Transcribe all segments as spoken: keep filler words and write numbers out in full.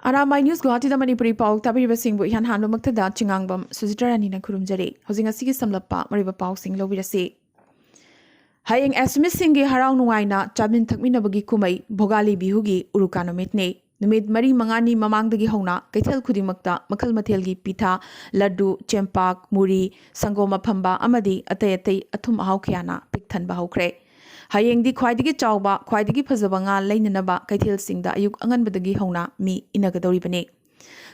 Arambai news ꯒꯨꯋꯥꯍꯥꯇꯤꯗ Manipuri ꯄꯥꯎ ꯇꯥꯕꯤꯔꯤꯕꯁꯤꯡꯕꯨ ꯏꯍꯥꯟ ꯍꯥꯟꯕꯃꯛꯇꯗ ꯆꯤꯉꯥꯡꯕꯝ ꯁꯨꯖꯤꯇꯥ ꯔꯥꯅꯤꯅ ꯈꯨꯔꯨꯝꯖꯔꯤ꯫ ꯍꯧꯖꯤꯛ ꯉꯁꯤꯒꯤ ꯁꯝꯂꯞꯄ ꯃꯔꯨꯑꯣꯏꯕ ꯄꯥꯎꯁꯤꯡ ꯂꯧꯕꯤꯔꯁꯤ꯫ ꯍꯌꯦꯡ ꯑꯦꯁꯃꯤꯁꯁꯤꯡꯒꯤ ꯍꯔꯥꯎ ꯅꯨꯡꯉꯥꯏꯅ ꯆꯥꯃꯤꯟ ꯊꯛꯃꯤꯟꯅꯕꯒꯤ ꯀꯨꯝꯍꯩ ꯚꯣꯒꯥꯂꯤ ꯕꯤꯍꯨꯒꯤ ꯎꯔꯨꯀꯥ ꯅꯨꯃꯤꯠꯅꯤ꯫ ꯅꯨꯃꯤꯠ ꯃꯔꯤ ꯃꯉꯥꯅꯤ ꯃꯃꯥꯡꯗꯒꯤ ꯍꯧꯅ ꯀꯩꯊꯦꯜ ꯈꯨꯗꯤꯡꯃꯛꯇ ꯃꯈꯜ ꯃꯊꯦꯜꯒꯤ ꯄꯤꯊꯥ, ꯂꯗꯨ, ꯆꯦꯡꯄꯥꯛ, ꯃꯨꯔꯤ, ꯁꯪꯒꯣꯝ ꯑꯐꯝꯕ ꯑꯃꯗꯤ ꯑꯇꯩ ꯑꯇꯩ ꯑꯊꯨꯝ ꯑꯍꯥꯎ ꯀꯌꯥꯅ ꯄꯤꯛ ꯊꯟꯕ ꯍꯧꯈ꯭ꯔꯦ꯫ ꯍꯌꯦꯡꯗꯤ ꯈ꯭ꯋꯥꯏꯗꯒꯤ ꯆꯥꯎꯕ, ꯈ꯭ꯋꯥꯏꯗꯒꯤ ꯐꯖꯕ ꯉꯥ ꯂꯩꯅꯅꯕ ꯀꯩꯊꯦꯜꯁꯤꯡꯗ ꯑꯌꯨꯛ ꯑꯉꯟꯕꯗꯒꯤ ꯍꯧꯅ ꯃꯤ ꯏꯟꯅꯒꯗꯧꯔꯤꯕꯅꯤ꯫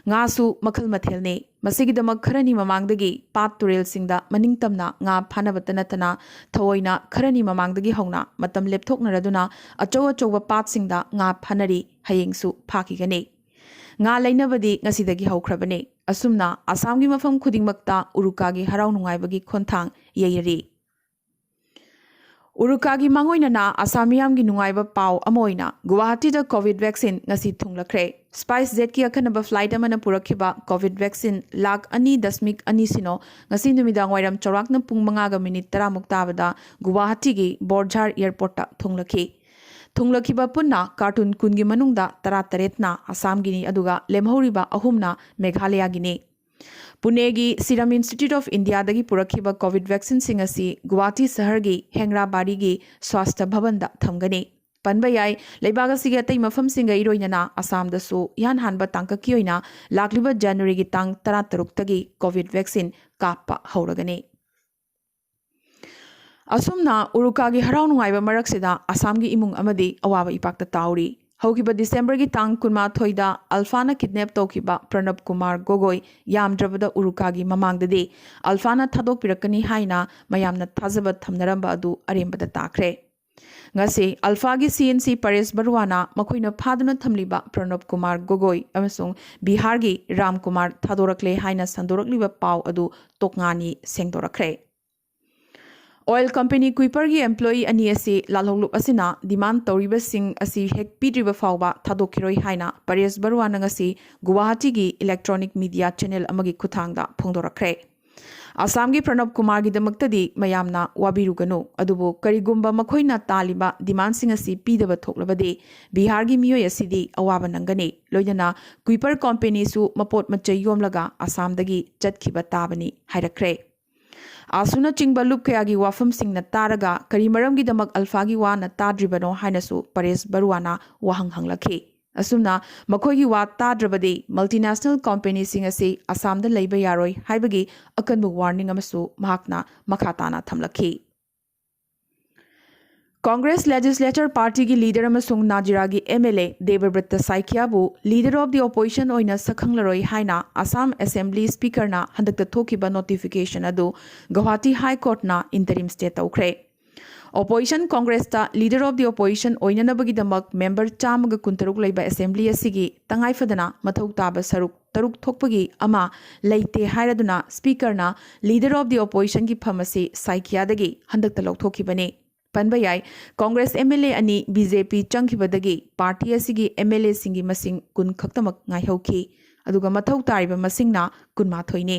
ꯉꯥꯁꯨ ꯃꯈꯜ ꯃꯊꯦꯜꯅꯤ꯫ ꯃꯁꯤꯒꯤꯗꯃꯛ ꯈꯔꯅꯤ ꯃꯃꯥꯡꯗꯒꯤ ꯄꯥꯠ ꯇꯨꯔꯦꯜꯁꯤꯡꯗ ꯃꯅꯤꯡ ꯇꯝꯅ ꯉꯥ ꯐꯥꯅꯕꯇ ꯅꯠꯇꯅ ꯊꯑꯣꯏꯅ ꯈꯔꯅꯤ ꯃꯃꯥꯡꯗꯒꯤ ꯍꯧꯅ ꯃꯇꯝ ꯂꯦꯞꯊꯣꯛꯅꯔꯗꯨꯅ ꯑꯆꯧ ꯑꯆꯧꯕ ꯄꯥꯠꯁꯤꯡꯗ ꯉꯥ ꯐꯥꯅꯔꯤ꯫ ꯍꯌꯦꯡꯁꯨ ꯐꯥꯈꯤꯒꯅꯤ꯫ ꯉꯥ ꯂꯩꯅꯕꯗꯤ ꯉꯁꯤꯗꯒꯤ ꯍꯧꯈ꯭ꯔꯕꯅꯤ꯫ ꯑꯁꯨꯝꯅ ꯑꯁꯥꯝꯒꯤ ꯃꯐꯝ ꯈꯨꯗꯤꯡꯃꯛꯇ ꯎꯔꯨꯀꯥꯒꯤ ꯍꯔꯥꯎ ꯅꯨꯡꯉꯥꯏꯕꯒꯤ ꯈꯣꯟꯊꯥꯡ ꯌꯩꯔꯤ꯫ ꯎꯔꯨꯀꯥꯒꯤ ꯃꯥꯡꯑꯣꯏꯅꯅ ꯑꯁꯥꯝ ꯃꯤꯌꯥꯝꯒꯤ ꯅꯨꯡꯉꯥꯏꯕ ꯄꯥꯎ ꯑꯃ ꯑꯣꯏꯅ ꯒꯨꯋꯥꯍꯥꯇꯤꯗ ꯀꯣꯚꯤꯗ ꯚꯦꯛꯁꯤꯟ ꯉꯁꯤ ꯊꯨꯡꯂꯈ꯭ꯔꯦ꯫ ꯁ꯭ꯄꯥꯏꯁ ꯖꯦꯠꯀꯤ ꯑꯈꯟꯅꯕ ꯐ꯭ꯂꯥꯏꯠ ꯑꯃꯅ ꯄꯨꯔꯛꯈꯤꯕ ꯀꯣꯚꯤꯗ ꯚꯦꯛꯁꯤꯟ ꯂꯥꯈ ꯑꯅꯤ ꯗꯁꯃꯤꯛ ꯑꯅꯤ ꯁꯤꯅꯣ ꯉꯁꯤ ꯅꯨꯃꯤꯗꯥꯡ ꯋꯥꯏꯔꯝ ꯆꯥꯎꯔꯥꯛꯅ ꯄꯨꯡ ꯃꯉꯥꯒ ꯃꯤꯅꯤꯠ ꯇꯔꯥꯃꯨꯛ ꯇꯥꯕꯗ ꯒꯨꯋꯥꯍꯥꯇꯤꯒꯤ ꯕꯣꯔꯖꯥꯔ ꯑꯦꯌꯔꯄꯣꯔꯠꯇ ꯊꯨꯡꯂꯈꯤ꯫ ꯊꯨꯡꯂꯈꯤꯕ ꯄꯨꯟꯅ ꯀꯥꯔꯇꯨꯟ ꯀꯨꯟꯒꯤ ꯃꯅꯨꯡꯗ ꯇꯔꯥꯇꯔꯦꯠꯅ ꯑꯁꯥꯝꯒꯤꯅꯤ, ꯑꯗꯨꯒ ꯂꯦꯝꯍꯧꯔꯤꯕ ꯑꯍꯨꯝꯅ ꯃꯦꯘꯥꯂꯌꯥꯒꯤꯅꯤ꯫ ꯄꯨꯅꯦꯒꯤ ꯁꯤꯔꯝ ꯏꯟꯁꯇꯤꯇ꯭ꯌꯨꯠ ꯑꯣꯐ ꯏꯟꯗꯤꯌꯥꯗꯒꯤ ꯄꯨꯔꯛꯈꯤꯕ ꯀꯣꯚꯤꯗ ꯚꯦꯛꯁꯤꯟꯁꯤꯡ ꯑꯁꯤ ꯒꯨꯋꯥꯍꯥꯇꯤ ꯁꯍꯔꯒꯤ ꯍꯦꯡꯔꯥꯕꯥꯔꯤꯒꯤ ꯁ꯭ꯋꯥꯁꯊ ꯚꯕꯟꯗ ꯊꯝꯒꯅꯤ꯫ ꯄꯟꯕ ꯌꯥꯏ, ꯂꯩꯕꯥꯛ ꯑꯁꯤꯒꯤ ꯑꯇꯩ ꯃꯐꯝꯁꯤꯡꯒ ꯏꯔꯣꯏꯅꯅ ꯑꯁꯥꯝꯗꯁꯨ ꯏꯍꯥꯟ ꯍꯥꯟꯕ ꯇꯥꯡꯀꯛꯀꯤ ꯑꯣꯏꯅ ꯂꯥꯛꯂꯤꯕ ꯖꯅꯋꯥꯔꯤꯒꯤ ꯇꯥꯡ ꯇꯔꯥꯇꯔꯨꯛꯇꯒꯤ ꯀꯣꯚꯤꯗ ꯚꯦꯛꯁꯤꯟ ꯀꯥꯞꯄ ꯍꯧꯔꯒꯅꯤ꯫ ꯑꯁꯨꯝꯅ ꯎꯔꯨꯀꯥꯒꯤ ꯍꯔꯥꯎ ꯅꯨꯡꯉꯥꯏꯕ ꯃꯔꯛꯁꯤꯗ ꯑꯁꯥꯝꯒꯤ ꯏꯃꯨꯡ ꯑꯃꯗꯤ ꯑꯋꯥꯕ ꯏꯄꯥꯛꯇ ꯇꯥꯎꯔꯤ꯫ ꯍꯧꯈꯤꯕ ꯗꯤꯁꯦꯝꯕꯔꯒꯤ ꯇꯥꯡ ꯀꯨꯟꯃꯥꯊꯣꯏꯗ ꯑꯜꯐꯥꯅ ꯀꯤꯗꯅꯦꯞ ꯇꯧꯈꯤꯕ ꯄ꯭ꯔꯅꯕ ꯀꯨꯃꯥꯔ ꯒꯣꯒꯣꯏ ꯌꯥꯝꯗ꯭ꯔꯕꯗ ꯎꯔꯨꯀꯥꯒꯤ ꯃꯃꯥꯡꯗꯗꯤ ꯑꯜꯐꯥꯅ ꯊꯥꯗꯣꯛꯄꯤꯔꯛꯀꯅꯤ ꯍꯥꯏꯅ ꯃꯌꯥꯝꯅ ꯊꯥꯖꯕ ꯊꯝꯅꯔꯝꯕ ꯑꯗꯨ ꯑꯔꯦꯝꯕꯗ ꯇꯥꯈ꯭ꯔꯦ꯫ ꯉꯁꯤ ꯑꯜꯐꯥꯒꯤ ꯁꯤ ꯑꯦꯟ ꯁꯤ ꯄꯔꯦꯁ ꯕꯔꯨꯋꯥꯅ ꯃꯈꯣꯏꯅ ꯐꯥꯗꯨꯅ ꯊꯝꯂꯤꯕ ꯄ꯭ꯔꯅꯕ ꯀꯨꯃꯥꯔ ꯒꯣꯒꯣꯏ ꯑꯃꯁꯨꯡ ꯕꯤꯍꯥꯔꯒꯤ ꯔꯥꯝ ꯀꯨꯃꯥꯔ ꯊꯥꯗꯣꯔꯛꯂꯦ ꯍꯥꯏꯅ ꯁꯟꯗꯣꯔꯛꯂꯤꯕ ꯄꯥꯎ ꯑꯗꯨ ꯇꯣꯛꯉꯥꯅꯤ ꯁꯦꯡꯗꯣꯔꯛꯈ꯭ꯔꯦ꯫ ꯑꯣꯏꯜ ꯀꯝꯄꯦꯅꯤ ꯀꯨꯏꯄꯔꯒꯤ ꯑꯦꯝꯄ꯭ꯂꯣꯌꯤ ꯑꯅꯤ ꯑꯁꯤ ꯂꯥꯜꯍꯧꯂꯨꯞ ꯑꯁꯤꯅ ꯗꯤꯃꯥꯟ ꯇꯧꯔꯤꯕꯁꯤꯡ ꯑꯁꯤ ꯍꯦꯛ ꯄꯤꯗ꯭ꯔꯤꯕ ꯐꯥꯎꯕ ꯊꯥꯗꯣꯛꯈꯤꯔꯣꯏ ꯍꯥꯏꯅ ꯄꯔꯦꯁ ꯕꯔꯨꯋꯥꯅ ꯉꯁꯤ ꯒꯨꯋꯥꯍꯥꯇꯤꯒꯤ ꯏꯂꯦꯛꯇ꯭ꯔꯣꯅꯤꯛ ꯃꯤꯗꯤꯌꯥ ꯆꯦꯅꯦꯜ ꯑꯃꯒꯤ ꯈꯨꯠꯊꯥꯡꯗ ꯐꯣꯡꯗꯣꯔꯛꯈ꯭ꯔꯦ꯫ ꯑꯁꯥꯝꯒꯤ ꯄ꯭ꯔꯅꯕ ꯀꯨꯃꯥꯔꯒꯤꯗꯃꯛꯇꯗꯤ ꯃꯌꯥꯝꯅ ꯋꯥꯕꯤꯔꯨꯒꯅꯨ, ꯑꯗꯨꯕꯨ ꯀꯔꯤꯒꯨꯝꯕ ꯃꯈꯣꯏꯅ ꯇꯥꯜꯂꯤꯕ ꯗꯤꯃꯥꯟꯁꯤꯡ ꯑꯁꯤ ꯄꯤꯗꯕ ꯊꯣꯛꯂꯕꯗꯤ ꯕꯤꯍꯥꯔꯒꯤ ꯃꯤꯑꯣꯏ ꯑꯁꯤꯗꯤ ꯑꯋꯥꯕ ꯅꯪꯒꯅꯤ, ꯂꯣꯏꯅꯅ ꯀꯨꯏꯄꯔ ꯀꯣꯝꯄꯦꯅꯤꯁꯨ ꯃꯄꯣꯠ ꯃꯆꯩ ꯌꯣꯝꯂꯒ ꯑꯁꯥꯝꯗꯒꯤ ꯆꯠꯈꯤꯕ ꯇꯥꯕꯅꯤ ꯍꯥꯏꯔꯛꯈ꯭ꯔꯦ꯫ ꯑꯥꯁꯨꯅꯆꯤꯡꯕ ꯂꯨꯞ ꯀꯌꯥꯒꯤ ꯋꯥꯐꯝꯁꯤꯡꯅ ꯇꯥꯔꯒ ꯀꯔꯤ ꯃꯔꯝꯒꯤꯗꯃꯛ ꯑꯜꯐꯥꯒꯤ ꯋꯥꯅ ꯇꯥꯗ꯭ꯔꯤꯕꯅꯣ ꯍꯥꯏꯅꯁꯨ ꯄꯔꯦꯁ ꯕꯔꯨꯋꯥꯅ ꯋꯥꯍꯪ ꯍꯪꯂꯛꯈꯤ꯫ ꯑꯁꯨꯝꯅ ꯃꯈꯣꯏꯒꯤ ꯋꯥ ꯇꯥꯗ꯭ꯔꯕꯗꯤ ꯃꯜꯇꯤꯅꯦꯁꯅꯦꯜ ꯀꯣꯝꯄꯦꯅꯤꯁꯤꯡ ꯑꯁꯤ ꯑꯁꯥꯝꯗ ꯂꯩꯕ ꯌꯥꯔꯣꯏ ꯍꯥꯏꯕꯒꯤ ꯑꯀꯟꯕ ꯋꯥꯔꯅꯤꯡ ꯑꯃꯁꯨ ꯃꯍꯥꯛꯅ ꯃꯈꯥ ꯇꯥꯅ ꯊꯝꯂꯛꯈꯤ꯫ ꯀꯣꯡꯒ꯭ꯔꯦꯁ ꯂꯦꯖꯤꯁꯂꯦꯆꯔ ꯄꯥꯔꯇꯤꯒꯤ ꯂꯤꯗꯔ ꯑꯃꯁꯨꯡ ꯅꯥꯖꯤꯔꯥꯒꯤ ꯑꯦꯝ ꯑꯦꯜ ꯑꯦ ꯗꯦꯕꯕ꯭ꯔꯠꯇ ꯁꯥꯏꯀꯤꯌꯥꯕꯨ ꯂꯤꯗꯔ ꯑꯣꯐ ꯗꯤ ꯑꯣꯄꯣꯖꯤꯁꯟ ꯑꯣꯏꯅ ꯁꯛꯈꯪꯂꯔꯣꯏ ꯍꯥꯏꯅ ꯑꯁꯥꯝ ꯑꯦꯁꯦꯝꯕ꯭ꯂꯤ ꯁ꯭ꯄꯤꯀꯔꯅ ꯍꯟꯗꯛꯇ ꯊꯣꯛꯈꯤꯕ ꯅꯣꯇꯤꯐꯤꯀꯦꯁꯟ ꯑꯗꯨ ꯒꯧꯍꯥꯇꯤ ꯍꯥꯏ ꯀꯣꯔꯠꯅ ꯏꯟꯇꯔꯤꯝ ꯁ꯭ꯇꯦ ꯇꯧꯈ꯭ꯔꯦ꯫ ꯑꯣꯄꯣꯖꯤꯁꯟ ꯀꯣꯡꯒ꯭ꯔꯦꯁꯇ ꯂꯤꯗꯔ ꯑꯣꯐ ꯗꯤ ꯑꯣꯄꯣꯖꯤꯁꯟ ꯑꯣꯏꯅꯅꯕꯒꯤꯗꯃꯛ ꯃꯦꯝꯕꯔ ꯆꯥꯝꯃꯒ ꯀꯨꯟꯇꯔꯨꯛ ꯂꯩꯕ ꯑꯦꯁꯦꯝꯕ꯭ꯂꯤ ꯑꯁꯤꯒꯤ ꯇꯉꯥꯏꯐꯗꯅ ꯃꯊꯧ ꯇꯥꯕ ꯁꯔꯨꯛ ꯇꯔꯨꯛ ꯊꯣꯛꯄꯒꯤ ꯑꯃ ꯂꯩꯇꯦ ꯍꯥꯏꯔꯗꯨꯅ ꯁ꯭ꯄꯤꯀꯔꯅ ꯂꯤꯗꯔ ꯑꯣꯐ ꯗꯤ ꯑꯣꯄꯣꯖꯤꯁꯟꯒꯤ ꯐꯝ ꯑꯁꯤ ꯁꯥꯏꯀꯤꯌꯥꯗꯒꯤ ꯍꯟꯗꯛꯇ ꯂꯧꯊꯣꯛꯈꯤꯕꯅꯤ꯫ ꯄꯟꯕ ꯌꯥꯏ, ꯀꯣꯡꯒ꯭ꯔꯦꯁ ꯑꯦꯝ ꯑꯦꯜ ꯑꯦ ꯑꯅꯤ ꯕꯤ ꯖꯦ ꯄꯤ ꯆꯪꯈꯤꯕꯗꯒꯤ ꯄꯥꯔꯇꯤ ꯑꯁꯤꯒꯤ ꯑꯦꯝ ꯑꯦꯜ ꯑꯦꯁꯤꯡꯒꯤ ꯃꯁꯤꯡ ꯀꯨꯟ ꯈꯛꯇꯃꯛ ꯉꯥꯏꯍꯧꯈꯤ, ꯑꯗꯨꯒ ꯃꯊꯧ ꯇꯥꯔꯤꯕ ꯃꯁꯤꯡꯅ ꯀꯨꯟꯃꯥꯊꯣꯏꯅꯤ꯫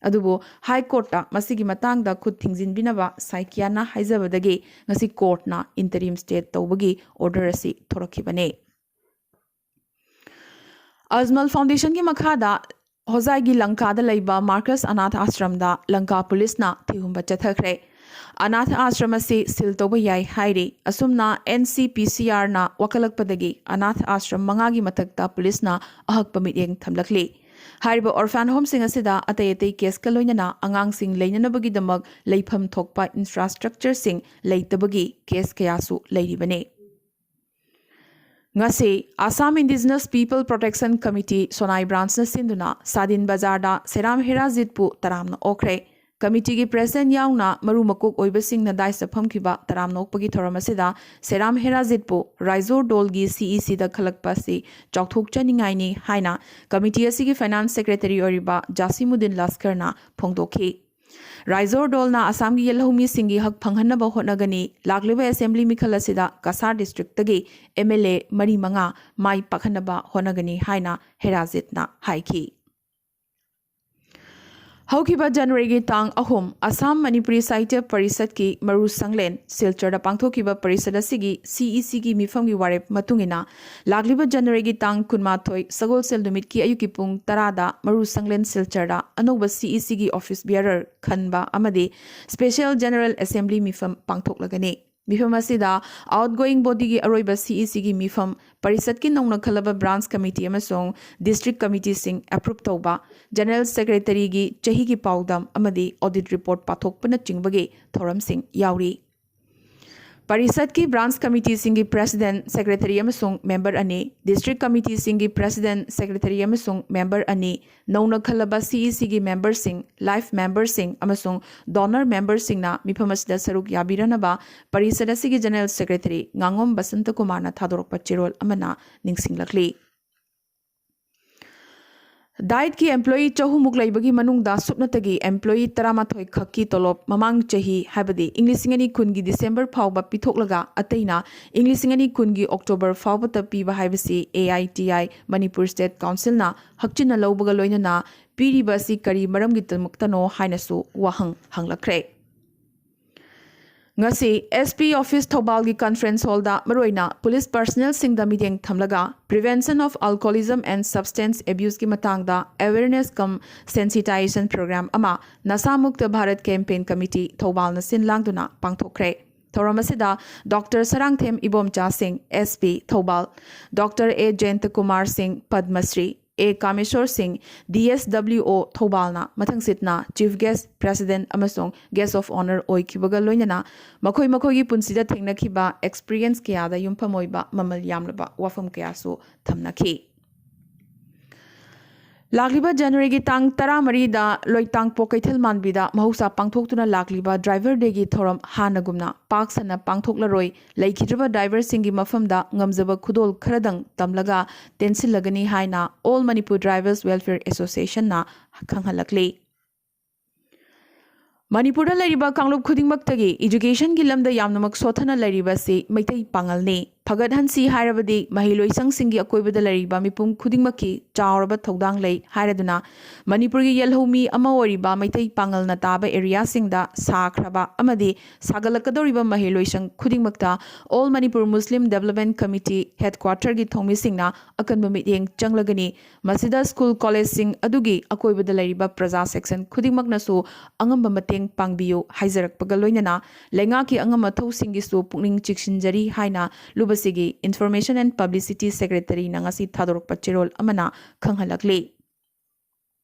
ꯑꯗꯨꯕꯨ ꯍꯥꯏ ꯀꯣꯔꯠꯇ ꯃꯁꯤꯒꯤ ꯃꯇꯥꯡꯗ ꯈꯨꯠ ꯊꯤꯡꯖꯤꯟꯕꯤꯅꯕ ꯁꯥꯏꯀꯤꯌꯥꯅ ꯍꯥꯏꯖꯕꯗꯒꯤ ꯉꯁꯤ ꯀꯣꯔꯠꯅ ꯏꯟꯇꯔꯤꯝ ꯁ꯭ꯇꯦ ꯇꯧꯕꯒꯤ ꯑꯣꯔꯗꯔ ꯑꯁꯤ ꯊꯣꯔꯛꯈꯤꯕꯅꯤ꯫ ꯑꯖꯃꯜ ꯐꯥꯎꯟꯗꯦꯁꯟꯒꯤ ꯃꯈꯥꯗ ꯍꯣꯖꯥꯏꯒꯤ ꯂꯪꯀꯥꯗ ꯂꯩꯕ ꯃꯥꯔꯀꯁ ꯑꯅꯥꯊ ꯑꯥꯁ꯭ꯔꯝꯗ ꯂꯪꯀꯥ ꯄꯨꯂꯤꯁꯅ ꯊꯤꯍꯨꯝꯕ ꯆꯠꯊꯈ꯭ꯔꯦ꯫ ꯑꯅꯥꯊ ꯑꯥꯁ꯭ꯔꯝ ꯑꯁꯤ ꯁꯤꯜ ꯇꯧꯕ ꯌꯥꯏ ꯍꯥꯏꯔꯤ꯫ ꯑꯁꯨꯝꯅ ꯑꯦꯟ ꯁꯤ ꯄꯤ ꯁꯤ ꯑꯥꯔꯅ ꯋꯥꯀꯠꯂꯛꯄꯗꯒꯤ ꯑꯅꯥꯊ ꯑꯥꯁ꯭ꯔꯝ ꯃꯉꯥꯒꯤ ꯃꯊꯛꯇ ꯄꯨꯂꯤꯁꯅ ꯑꯍꯛꯄ ꯃꯤꯠꯌꯦꯡ ꯊꯝꯂꯛꯂꯤ꯫ ꯍꯥꯏꯔꯤꯕ ꯑꯣꯔꯐꯥꯟ ꯍꯣꯝꯁꯤꯡ ꯑꯁꯤꯗ ꯑꯇꯩ ꯑꯇꯩ ꯀꯦꯁꯀ ꯂꯣꯏꯅꯅ ꯑꯉꯥꯡꯁꯤꯡ ꯂꯩꯅꯅꯕꯒꯤꯗꯃꯛ ꯂꯩꯐꯝ ꯊꯣꯛꯄ ꯏꯟꯐ꯭ꯔꯥꯁ꯭ꯇ꯭ꯔꯛꯆꯔꯁꯤꯡ ꯂꯩꯇꯕꯒꯤ ꯀꯦꯁ ꯀꯌꯥꯁꯨ ꯂꯩꯔꯤꯕꯅꯤ꯫ ꯉꯁꯤ Assam indigenous people protection committee Sonai ꯕ꯭ꯔꯥꯟꯆꯅ ꯁꯤꯟꯗꯨꯅ ꯁꯥꯗꯤꯟ ꯕꯖꯥꯔꯗ ꯁꯦꯔꯥꯝ ꯍꯦꯔꯥꯖꯤꯠꯄꯨ ꯇꯔꯥꯝꯅ ꯑꯣꯛꯈ꯭ꯔꯦ꯫ ꯀꯃꯤꯇꯤꯒꯤ ꯄ꯭ꯔꯦꯁꯤꯗꯦꯟꯠ ꯌꯥꯎꯅ ꯃꯔꯨ ꯃꯀꯣꯛ ꯑꯣꯏꯕꯁꯤꯡꯅ ꯗꯥꯏꯁꯇ ꯐꯝꯈꯤꯕ ꯇꯔꯥꯝꯅ ꯑꯣꯛꯄꯒꯤ ꯊꯧꯔꯝ ꯑꯁꯤꯗ ꯁꯦꯔꯥꯝ ꯍꯦꯔꯥꯖꯤꯠꯄꯨ ꯔꯥꯏꯖꯣꯔ ꯗꯣꯜꯒꯤ ꯁꯤ ꯏ ꯁꯤꯗ ꯈꯜꯂꯛꯄ ꯑꯁꯤ ꯆꯥꯎꯊꯣꯛꯆꯅꯤꯡꯉꯥꯏꯅꯤ ꯍꯥꯏꯅ ꯀꯃꯤꯇꯤ ꯑꯁꯤꯒꯤ ꯐꯥꯏꯅꯥꯟꯁ ꯁꯦꯀ꯭ꯔꯦꯇꯔꯤ ꯑꯣꯏꯔꯤꯕ ꯖꯥꯁꯤꯃꯨꯗꯤꯟ ꯂꯁꯀꯔꯅ ꯐꯣꯡꯗꯣꯛꯈꯤ꯫ ꯔꯥꯏꯖꯣꯔ ꯗꯣꯜꯅ ꯑꯁꯥꯝꯒꯤ ꯌꯦꯜꯍꯧꯃꯤꯁꯤꯡꯒꯤ ꯍꯛ ꯐꯪꯍꯟꯅꯕ ꯍꯣꯠꯅꯒꯅꯤ꯫ ꯂꯥꯛꯂꯤꯕ ꯑꯦꯁꯦꯝꯕ꯭ꯂꯤ ꯃꯤꯈꯜ ꯑꯁꯤꯗ ꯀꯁꯥꯔ ꯗꯤꯁꯇ꯭ꯔꯤꯛꯇꯒꯤ ꯑꯦꯝ ꯑꯦꯜ ꯑꯦ ꯃꯔꯤ ꯃꯉꯥ ꯃꯥꯏ ꯄꯥꯛꯍꯟꯅꯕ ꯍꯣꯠꯅꯒꯅꯤ ꯍꯥꯏꯅ ꯍꯦꯔꯥꯖꯤꯠꯅ ꯍꯥꯏꯈꯤ꯫ ꯍꯧꯈꯤꯕ ꯖꯅꯋꯥꯔꯤꯒꯤ ꯇꯥꯡ ꯑꯍꯨꯝ, ꯑꯁꯥꯝ ꯃꯅꯤꯄꯨꯔꯤ ꯁꯥꯍꯤꯇ꯭ꯌ ꯄꯔꯤꯁꯠꯀꯤ ꯃꯔꯨ ꯁꯪꯂꯦꯟ ꯁꯤꯜꯆꯔꯗ ꯄꯥꯡꯊꯣꯛꯈꯤꯕ ꯄꯔꯤꯁꯠ ꯑꯁꯤꯒꯤ ꯁꯤꯏꯁꯤꯒꯤ ꯃꯤꯐꯝꯒꯤ ꯋꯥꯔꯦꯞ ꯃꯇꯨꯡ ꯏꯟꯅ, ꯂꯥꯛꯂꯤꯕ ꯖꯅꯋꯥꯔꯤꯒꯤ ꯇꯥꯡ ꯀꯨꯟꯃꯥꯊꯣꯏ, ꯁꯒꯣꯜꯁꯦꯜ ꯅꯨꯃꯤꯠꯀꯤ ꯑꯌꯨꯛꯀꯤ ꯄꯨꯡ ꯇꯔꯥꯗ ꯃꯔꯨ ꯁꯪꯂꯦꯟ ꯁꯤꯜꯆꯔꯗ ꯑꯅꯧꯕ ꯁꯤꯏꯁꯤꯒꯤ office bearer ꯈꯟꯕ ꯑꯃꯗꯤ special general assembly ꯃꯤꯐꯝ ꯄꯥꯡꯊꯣꯛꯂꯒꯅꯤ꯫ ꯃꯤꯐꯝ ꯑꯁꯤꯗ outgoing bodyꯒꯤ ꯑꯔꯣꯏꯕ ꯁꯤꯏꯁꯤꯒꯤ ꯃꯤꯐꯝ, ꯄꯔꯤꯁꯠꯀꯤ ꯅꯧꯅ ꯈꯜꯂꯕ branch committee ꯑꯃꯁꯨꯡ district committeeꯁꯤꯡ approve ꯇꯧꯕ, general secretaryꯒꯤ ꯆꯍꯤꯒꯤ ꯄꯥꯎꯗꯝ ꯑꯃꯗꯤ audit report ꯄꯥꯊꯣꯛꯄꯅꯆꯤꯡꯕꯒꯤ ꯊꯧꯔꯝꯁꯤꯡ ꯌꯥꯎꯔꯤ꯫ ꯄꯔꯤꯁꯠꯀꯤ branch committeeꯁꯤꯡꯒꯤ president, secretary ꯑꯃꯁꯨꯡ member ꯑꯅꯤ, district committeeꯁꯤꯡꯒꯤ president, secretary ꯑꯃꯁꯨꯡ member ꯑꯅꯤ, ꯅꯧꯅ ꯈꯜꯂꯕ ꯁꯤꯏꯁꯤꯒꯤ memberꯁꯤꯡ, life memberꯁꯤꯡ ꯑꯃꯁꯨꯡ donor memberꯁꯤꯡꯅ ꯃꯤꯐꯝ ꯑꯁꯤꯗ ꯁꯔꯨꯛ ꯌꯥꯕꯤꯔꯅꯕ ꯄꯔꯤꯁꯠ ꯑꯁꯤꯒꯤ general secretary ꯉꯥꯉꯣꯝ ꯕꯁꯟꯇ ꯀꯨꯃꯥꯔꯅ ꯊꯥꯗꯣꯔꯛꯄ ꯆꯦꯔꯣꯜ ꯑꯃꯅ ꯅꯤꯡꯁꯤꯡꯂꯛꯂꯤ꯫ DIETꯀꯤ employee ꯆꯍꯨꯝꯃꯨꯛ ꯂꯩꯕꯒꯤ ꯃꯅꯨꯡꯗ ꯁꯨꯞꯅꯇꯒꯤ employee ꯇꯔꯥꯃꯥꯊꯣꯏ ꯈꯛꯀꯤ ꯇꯣꯂꯣꯞ ꯃꯃꯥꯡ ꯆꯍꯤ, ꯍꯥꯏꯕꯗꯤ ꯏꯪ ꯂꯤꯁꯤꯡ ꯑꯅꯤ ꯀꯨꯟꯒꯤ December ꯐꯥꯎꯕ ꯄꯤꯊꯣꯛꯂꯒ, ꯑꯇꯩꯅ ꯏꯪ ꯂꯤꯁꯤꯡ ꯑꯅꯤ ꯀꯨꯟꯒꯤ October ꯐꯥꯎꯕꯇ ꯄꯤꯕ ꯍꯥꯏꯕꯁꯤ AITI Manipur State Councilꯅ ꯍꯛꯆꯤꯟꯅ ꯂꯧꯕꯒ ꯂꯣꯏꯅꯅ ꯄꯤꯔꯤꯕ ꯑꯁꯤ ꯀꯔꯤ ꯃꯔꯝꯒꯤꯗꯃꯛꯇꯅꯣ ꯍꯥꯏꯅꯁꯨ ꯋꯥꯍꯪ ꯍꯪꯂꯛꯈ꯭ꯔꯦ꯫ ꯉꯁꯤ SP office ꯊꯧꯕꯥꯜꯒꯤ conference hallꯗ ꯃꯔꯨꯑꯣꯏꯅ police personnelꯁꯤꯡꯗ ꯃꯤꯠꯌꯦꯡ ꯊꯝꯂꯒ Prevention of Alcoholism and Substance Abuseꯀꯤ ꯃꯇꯥꯡꯗ awareness cum sensitization program ꯑꯃ ꯅꯁꯥꯃꯨꯛꯇ ꯚꯥꯔꯠ campaign committee ꯊꯧꯕꯥꯜꯅ ꯁꯤꯟ ꯂꯥꯡꯗꯨꯅ ꯄꯥꯡꯊꯣꯛꯈ꯭ꯔꯦ꯫ ꯊꯧꯔꯝ ꯑꯁꯤꯗ Doctor ꯁꯔꯥꯡꯊꯦꯝ ꯏꯕꯣꯝꯆꯥ ꯁꯤꯡ, SP Thoubal, Doctor A ꯖꯌꯟꯇ Kumar ꯁꯤꯡ, ꯄꯗꯃꯁ꯭ꯔꯤ, A ꯀꯥꯃꯦꯁꯣꯔ ꯁꯤꯡ, DSWO ꯊꯧꯕꯥꯜꯅ ꯃꯊꯪꯁꯤꯠꯅ chief guest, president ꯑꯃꯁꯨꯡ guest of honour ꯑꯣꯏꯈꯤꯕꯒ ꯂꯣꯏꯅꯅ ꯃꯈꯣꯏ ꯃꯈꯣꯏꯒꯤ ꯄꯨꯟꯁꯤꯗ ꯊꯦꯡꯅꯈꯤꯕ experience ꯀꯌꯥꯗ ꯌꯨꯝꯐꯝ ꯑꯣꯏꯕ ꯃꯃꯜ ꯌꯥꯝꯂꯕ ꯋꯥꯐꯝ ꯀꯌꯥꯁꯨ ꯊꯝꯅꯈꯤ꯫ ꯂꯥꯛꯂꯤꯕ ꯖꯅꯋꯥꯔꯤꯒꯤ ꯇꯥꯡ ꯇꯔꯥꯃꯔꯤꯗ ꯂꯣꯏꯇꯥꯡꯄꯣꯛ ꯀꯩꯊꯦꯜ ꯃꯥꯟꯕꯤꯗ ꯃꯍꯧꯁꯥ ꯄꯥꯡꯊꯣꯛꯇꯨꯅ ꯂꯥꯛꯂꯤꯕ Driver Dayꯒꯤ ꯊꯧꯔꯝ ꯍꯥꯟꯅꯒꯨꯝꯅ ꯄꯥꯛ ꯁꯟꯅ ꯄꯥꯡꯊꯣꯛꯂꯔꯣꯏ꯫ ꯂꯩꯈꯤꯗ꯭ꯔꯕ driverꯁꯤꯡꯒꯤ ꯃꯐꯝꯗ ꯉꯝꯖꯕ ꯈꯨꯗꯣꯜ ꯈꯔꯗꯪ ꯇꯝꯂꯒ ꯇꯦꯟꯁꯤꯜꯂꯒꯅꯤ ꯍꯥꯏꯅ All Manipur Drivers Welfare Associationꯅ ꯈꯪꯍꯜꯂꯛꯂꯤ꯫ ꯃꯅꯤꯄꯨꯔꯗ ꯂꯩꯔꯤꯕ ꯀꯥꯡꯂꯨꯞ ꯈꯨꯗꯤꯡꯃꯛꯇꯒꯤ educationꯒꯤ ꯂꯝꯗ ꯌꯥꯝꯅꯃꯛ ꯁꯣꯠꯊꯅ ꯂꯩꯔꯤꯕ ꯑꯁꯤ ꯃꯩꯇꯩ ꯄꯥꯉꯜꯅꯤ꯫ ꯐꯒꯠꯍꯟꯁꯤ ꯍꯥꯏꯔꯕꯗꯤ ꯃꯍꯩꯂꯣꯏꯁꯪꯁꯤꯡꯒꯤ ꯑꯀꯣꯏꯕꯗ ꯂꯩꯔꯤꯕ ꯃꯤꯄꯨꯝ ꯈꯨꯗꯤꯡꯃꯛꯀꯤ ꯆꯥꯎꯔꯕ ꯊꯧꯗꯥꯡ ꯂꯩ ꯍꯥꯏꯔꯗꯨꯅ, ꯃꯅꯤꯄꯨꯔꯒꯤ ꯌꯦꯜꯍꯧꯃꯤ ꯑꯃ ꯑꯣꯏꯔꯤꯕ ꯃꯩꯇꯩ ꯄꯥꯉꯜꯅ ꯇꯥꯕ ꯑꯦꯔꯤꯌꯥꯁꯤꯡꯗ ꯁꯥꯈ꯭ꯔꯕ ꯑꯃꯗꯤ ꯁꯥꯒꯠꯂꯛꯀꯗꯧꯔꯤꯕ ꯃꯍꯩꯂꯣꯏꯁꯪ ꯈꯨꯗꯤꯡꯃꯛꯇ All Manipur Muslim Development Committee headquarterꯒꯤ ꯊꯧꯃꯤꯁꯤꯡꯅ ꯑꯀꯟꯕ ꯃꯤꯠꯌꯦꯡ ꯆꯪꯂꯒꯅꯤ꯫ ꯃꯁꯤꯗ ꯁ꯭ꯀꯨꯜ ꯀꯣꯂꯦꯖꯁꯤꯡ ꯑꯗꯨꯒꯤ ꯑꯀꯣꯏꯕꯗ ꯂꯩꯔꯤꯕ ꯄ꯭ꯔꯖꯥ ꯁꯦꯛꯁꯟ ꯈꯨꯗꯤꯡꯃꯛꯅꯁꯨ ꯑꯉꯝꯕ ꯃꯇꯦꯡ ꯄꯥꯡꯕꯤꯌꯨ ꯍꯥꯏꯖꯔꯛꯄꯒ ꯂꯣꯏꯅꯅ ꯂꯩꯉꯥꯛꯀꯤ ꯑꯉꯝ ꯑꯊꯧꯁꯤꯡꯒꯤꯁꯨ ꯄꯨꯛꯅꯤꯡ ꯆꯤꯡꯁꯤꯟꯖꯔꯤ ꯍꯥꯏꯅ ꯂꯨꯕꯁꯤꯒꯤ Information and Publicity Secretaryꯅ ꯉꯁꯤ ꯊꯥꯗꯣꯔꯛꯄ ꯆꯦꯔꯣꯜ ꯑꯃꯅ ꯈꯪꯍꯜꯂꯛꯂꯤ꯫